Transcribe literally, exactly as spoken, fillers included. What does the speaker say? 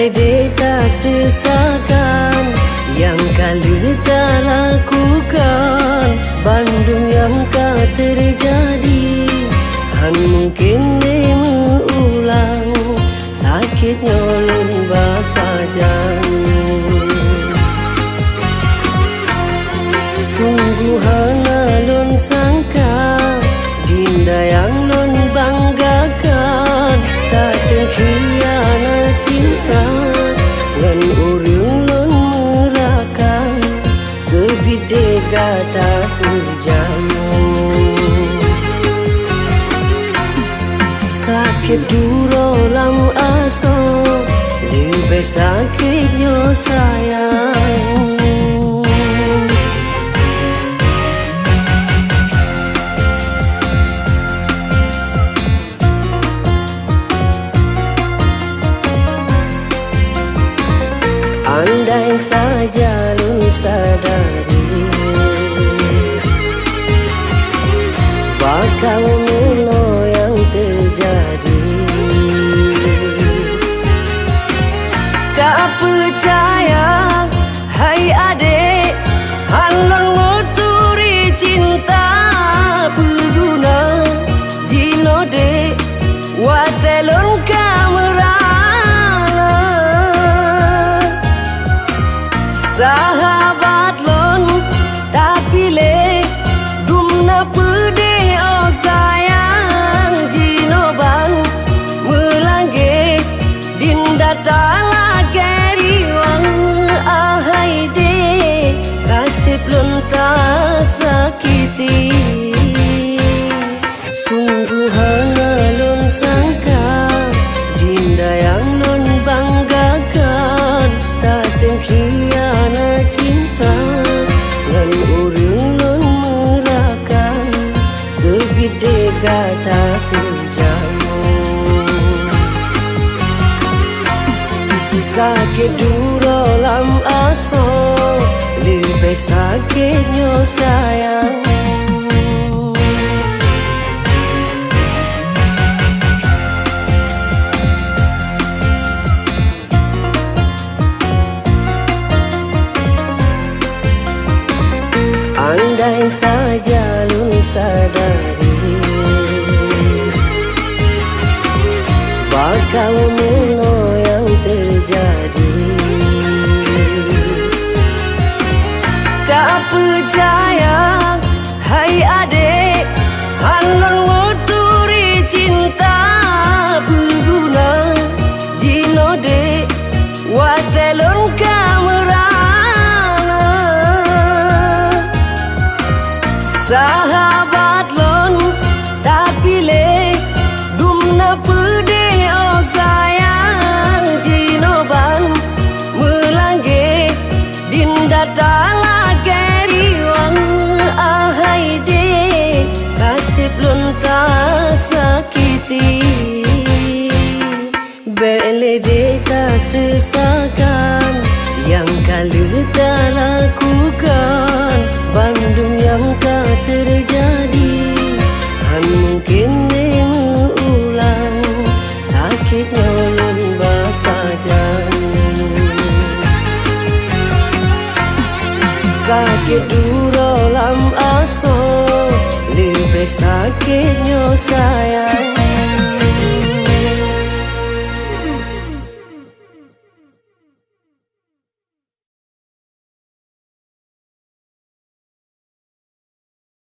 Deh taseusakan nyang ka lheueh talakukan, bandum nyang ka teujadi han mungken lé meuulang, sakét nyoe lôn ba sajan. Sungguh hana lôn sangka, Jinda nyang lôn banggakan, tateung khianat cinta ngon ureueng lôn meurakan, keubiet deh gata keujam. Sakét duroe lam asoe, leubeh sakét nyoe sayang. Andai saja lôn sadari bakal meunoe nyang teujadi, ka peucaya hai adék, han lôn meuturi cinta peuguna jinoe deh watée lôn ka meurana. Sahabat lôn tapiléh, dum na peudeh oh sayang jinoe ban meulangge. Dinda talakée riwang ahai deh, kaseb lôn tasakiti. Sungguh hana lôn sangka, Jinda nyang lôn banggakan, tateung khianat cinta ngon ureueng lôn meurakan, keubiet deh gata keujam. Sakét duroe lam asoe, leubeh sakét nyoe sayang. Andai saja lôn sadari bakal meunoe nyang teujadi, ka peucaya hai adék, han lôn meuturi cinta peuguna jinoe deh watée lôn ka meurana. Sahabat lôn tapiléh, dum na peudeh oh sayang jinoe ban meulangge. Dinda talakée riwang ahai deh, kaseb lôn tasakiti. Bék lé deh taseusakan nyang ka lheueh talakukan, bandum nyang ka teujadi han mungken lé meuulang. Sakét nyoe lôn ba sajan. Sakét duroe lam asoe, leubeh sakét nyoe sayang.